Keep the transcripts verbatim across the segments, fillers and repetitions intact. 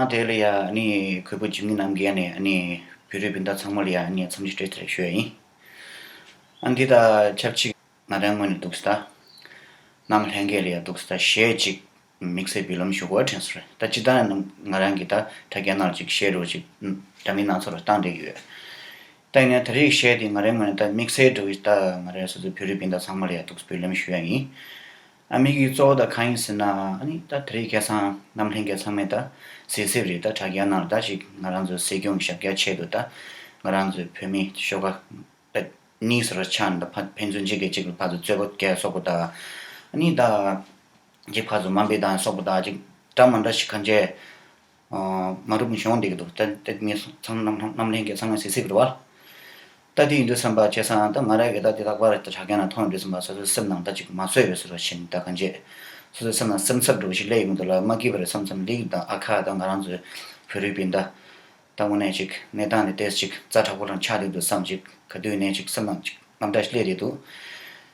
དེ་ལ་ཡ་ཨ་ནི་གུས་པ་འཇིགས་མེད་རྣམ་རྒྱལ་ནས་ཨ་ནི་བོད་རིགས་སྤུན་ཟླ་ཚང་མ་ལ་ཡ་ཨ་ནི་འཚམས་འདྲི་བཀྲ་ཤིས་བདེ་ལེགས་ཞུ་ཡ་ཡིན། ཨ་འདི་དང་ཆབས་ཅིག་ང་རང་ངོས་ནས་འདུག་ས་ད་གནམ་ལྷན་རྒྱས་ལ་ཡ་འདུག་ས་ད་གཞས་ཅིག་དམིགས་བསལ་འབུལ་ལམ་ཞུ་དགོས་དྲན་སོང་རེད། ད་སྤྱིར་བཏང་ནང་ང་རང་གིས་ད་དྲ་རྒྱ་ནང་ལ་ཅིག་གཞས་རོ་ཅིག་འདྲ་མིན་སྣ་ཚོགས་ར་བཏང་བསྡད་ཀྱི་ཡོད། ད་ཡིན་ནའི་ད་རེས་གཞས་དེ་ང་རའི་ངོས་ནས་ད་དམིགས་བསལ་འགྲོ་གི་ད་ང་རའི་སོ་སོའི་བོད་རིགས་སྤུན་ཟླ་ཚང་མ་ལ་ཡ་འདུག་སེ་འབུལ་ལམ་ཞུ་ཡ་ཡིན། ཨ་དམིགས་ཡུལ་གཙོ་བོ་ད་གང་ཡིན་ཟེར་ན་ཨ་ནི་ད་ད་རེས་ཁ་སང་གནམ་ལྷན་རྒྱས་ཚང་མས་ད་གཟིགས་གཟིགས་རེད། ད་དྲ་རྒྱ་ནང་ལ་ད་ཅིག་ང་རང་ཚོའི་གཟིགས་སྐྱོང་ཞབས་རྒྱ་ཆེད་དུ་ད་ང་རང་ཚོའི་བོད་མི་ཤོག་ཁ་ད་གཉིས་སུ་ར་ཆགས་ནས་ད་ཕ་ཕན་ཚུན་གཅིག་གིས་གཅིག་ལ་ཕར་ཚུར་རྩོད་པ་རྒྱག་སོགས་པ་ད་ཨ་ནི་ད་གཅིག་ཕར་ཚུར་དམའ་འབེབས་དང་སོགས་པ་ད་ཅིག་འདྲ་མ་འདྲ་ཞིག་གང་བྱས། མ་འགྲུབ་ནས་བྱུང་བསྡད་ཀྱི་འདུག་ད་ད་ངས་ཚང་གནམ་གནམ་ལྷན་རྒྱས་ཚང་མས་གཟིགས་གཟིགས་རེད་བ། ད་དེ་ཡིན་དུས་བསམ་པ་བྱས་ཙང་ད་ང་རང་གིས་ད་དེ་ལྷག་པར་དུ་དྲ་རྒྱ་ནང་མཐོང་ཡོང་དུས་བསམ་པ་སོ་སོའི་སེམས་ནང་ད་ཅིག་མ་བཟོད་པའི་བཟོ་འདྲ་ཞིག་ད་གང་བྱས། སོ་སོའི་སེམས་ནང་སེམས་འཚབ་འདྲ་བོ་ཞིག་སླེབས་ཡོང་གི་འདུག་ལ་མ་སྐྱིད་པ་རེད་བསམ་བསམ་ལིག་དང་ཨ་ཁ་དང་ང་རང་ཚོའི་བོད་རིགས་སྤུན་ཟླ། ད་དངོས་གནས་ཅིག་གནས་སྟངས་འདི་ཏོག་ཙམ་ཅིག་ཛ་དྲག་པོ་རང་ཆགས་བསྡད་འདུག་བསམ་ཅིག་ག་དུས་ནས་ཅིག་སེམས་ནང་ཅིག་དངངས་སྐྲག་ཞིག་སླེབས་བསྡད་འདུག་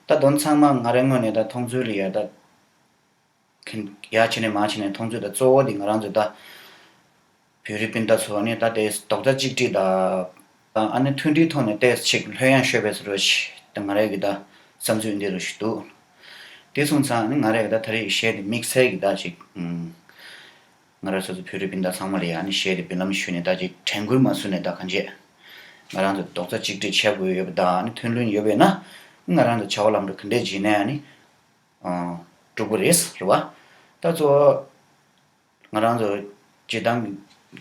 ད་དོན་ཚང་མ་ང་རའི་ངོས་ནས་ད་མཐོང་ཚུལ་ལ་ཡ་ད། ཡར་བྱས་ནས་མར་བྱས་ནས་མཐོང་ཚུལ་དང་གཙོ་བོ་དེ་ང་རང་ཚོ་ད་བོད་རིགས་སྤུན་ཟླ་ཚོ་ནི་ད་དེ་རྡོག་རྩ་གཅིག་སྒྲིལ་དང་ཨ་ནི་མཐུན་སྒྲིལ་ཐོག་ནས་ཏོག་ཙམ་ཅིག་ལྷོད་ཡངས་ཤོར་བའི་བཟོ་འདྲ་ཞིག་ད་ང་རང་གི་ད་བསམ་ཚུལ་འདི་རུ་ཞིག་འདུག་དེ་སོང་ཙང་ནི་ང་རང་གི་ད་ད་རེས་གཞས་དེ་དམིགས་བསལ་གྱི་ད་ཅིག་ང་རང་ཚོ་ཚོ་བོད་རིགས་སྤུན་ཟླ་ཚང་མ་ལ་ཡང་ནི་གཞས་དེ་འབུལ་ལམ་ཞུས་ནས་ད་ཅིག་དྲན་སྐུལ་མ་བཟོས་ནས་ད་གང་བྱས་ང་རང་ཚོ་རྡོག་རྩ་གཅིག་སྒྲིལ་བྱེད་དགོས་ཡོད་པ་དང་ནི་མཐུན་ལམ་ཡོད་པས་ན་ང་རང་ཚོ་བྱ་བ་ལམ་འགྲོ་ག་འདྲས་བྱས་ནས་ནི། འགྲུབ་པ་རེད་རེད་བ། ད་གཙོ་བོ་ང་རང་ཚོ་སྤྱིར་བཏང་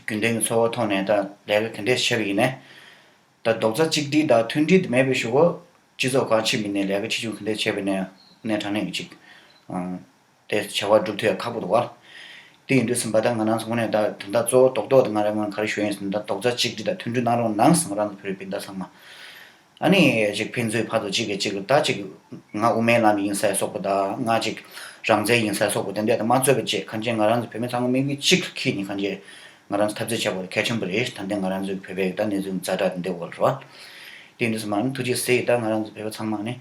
རྒྱུན་ལྡན་གྱི་འཚོ་བ་ཐོག་ནས་ད་ལས་ཀ་ག་འདྲས་བྱས་པ་ཡིན་ནའི། ད་རྡོག་རྩ་གཅིག་སྒྲིལ་དང་མཐུན་སྒྲིལ་དེ་མེད་པའི་གཞུག་གུ་སྤྱི་ཚོགས་གང་ཕྱིན་པ་ཡིན་ནའི་ལས་ཀ་ཆེ་ཆུང་ག་འདྲས་བྱས་པ་ཡིན་ནའི་གནས་དྲང་གནས་ཀྱི་ཅིག་དེ་བྱ་བ་སྒྲུབ་ཐུབ་ཡ་ཁག་པོ་འདུག་བ། དེ་ཡིན་དུས་ཙམ་པ་ད་ང་རང་ཚོ་དངོས་གནས་ད་ད་ལྟ་གཙོ་བོ་རྡོག་རྡོག་དེ་ང་རང་ངོས་ནས་ག་རེ་ཞུ་ཡིན་ཟེར་ན་ད་རྡོག་རྩ་གཅིག་སྒྲིལ་དང་མཐུན་སྒྲིལ་གནང་རོགས་གནང་ཟེར་ང་རང་ཚོ་བོད་རིགས་སྤུན་ཟླ་ཚང་མ། ཨ་ནི་ཅིག་ཕན་ཚུན་ཕར་ཚུར་གཅིག་གིས་གཅིག་ལ་ད་ཅིག་ང་དབུ་མའི་ལམ་ཡིན་ཟེར་སོགས་པ་དང་ང་ཅིག་རང་བཙན་ཡིན་ཟེར་སོགས་པ་དེ་འདྲ་དང་མ་རྩོད་པ་བཅས་གང་ཅི་ང་རང་ཚོ་བོད་མི་ཚང་མ་དམིགས་ཡུལ་གཅིག་ལ་འཁྱེར་ནས་གང་ཅི་ང་རང་ཚོ་འཐབ་རྩོད་བྱེད་དགོས་གལ་ཆེན་པོ་རེད། ད་ལྟ་ང་རང་ཚོའི་བོད་པའི་ད་གནས་ཚུལ་ཛ་དྲག་དེ་འདྲ་འོག་ལ་རེད་བ། དེ་ཡིན་དུས་ཙམ་པ་ཨ་ནི་ཐུགས་རྗེ་གཟིགས། ད་ང་རང་ཚོ་བོད་པ་ཚང་མ་ནི་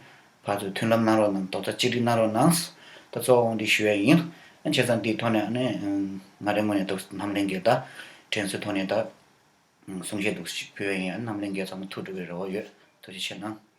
ཕར་ཚུར་མཐུན་ལམ་གནང་རོགས་གནང་། རྡོག་རྩ་གཅིག་སྒྲིལ་གནང་རོགས་གནང་། ད་གཙོ་བོ་འདི་ཞུ་ཡ་ཡིན། ཨ་བྱས་ཙང་འདིའི་ཐོག་ནས་ཨ་ནི་ང་རའི་ངོས་ནས་ཏོག་ཙམ་ནམ་ལྷན་རྒྱས་ད་དྲན་གསོའི་ཐོག་ནས་ད། གསུང་བཤད་འདུག་ཞིག་ཕུལ་བ་ཡིན། ཨ་ནི་རྣམ་གླིང་རྒྱལ་ཚང་མ་ཐུགས་སྤྲོ་བའི་རེ་བ་ཡོད། ཐུགས་རྗེ་ཆེ་གནང་།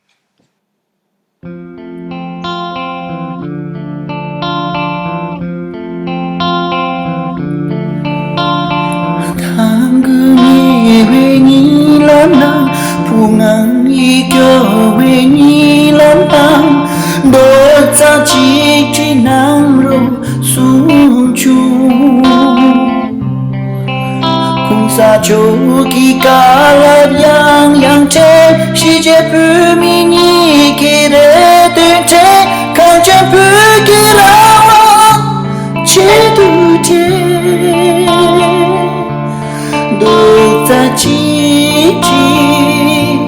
གོང་ས་མཆོག་གི་བཀའ་སློབ་ཡང་ཡང་དྲན། གཞིས་བྱེས་བོད་མི་གཉིས་ཀྱི་རེ་འདུན་དྲན། གངས་ཅན་བོད་ཀྱི་རང་དབང་ཆེད་དུ་བྲལ། རྡོག་རྩ་གཅིག་སྒྲིལ་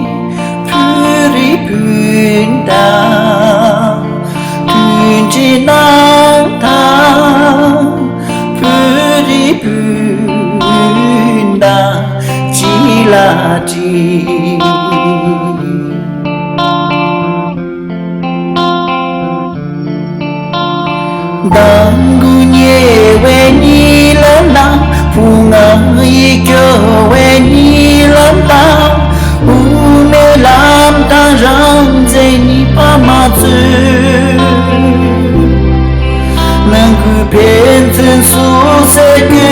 བོད་རིགས་སྤུན་ཟླ། མཐུན་སྒྲིལ་གནང་དང་། བོད་རིགས་སྤུན་ཟླ་སྤྱི་ལ་སྒྲིལ། དང་པོ་ཉེ་བའི་གཉིད་ལམ་དང་། བུ་ང་ཡིད་སྐྱོ་བའི་གཉིད་ལམ་དང་། དབུ་མའི་ལམ་དང་རང་བཙན་གཉིས་པ་མ་རྩོད། ནང་ཁུལ་ཕན་ཚུན་ཟུག་གཟེར་ཀུན་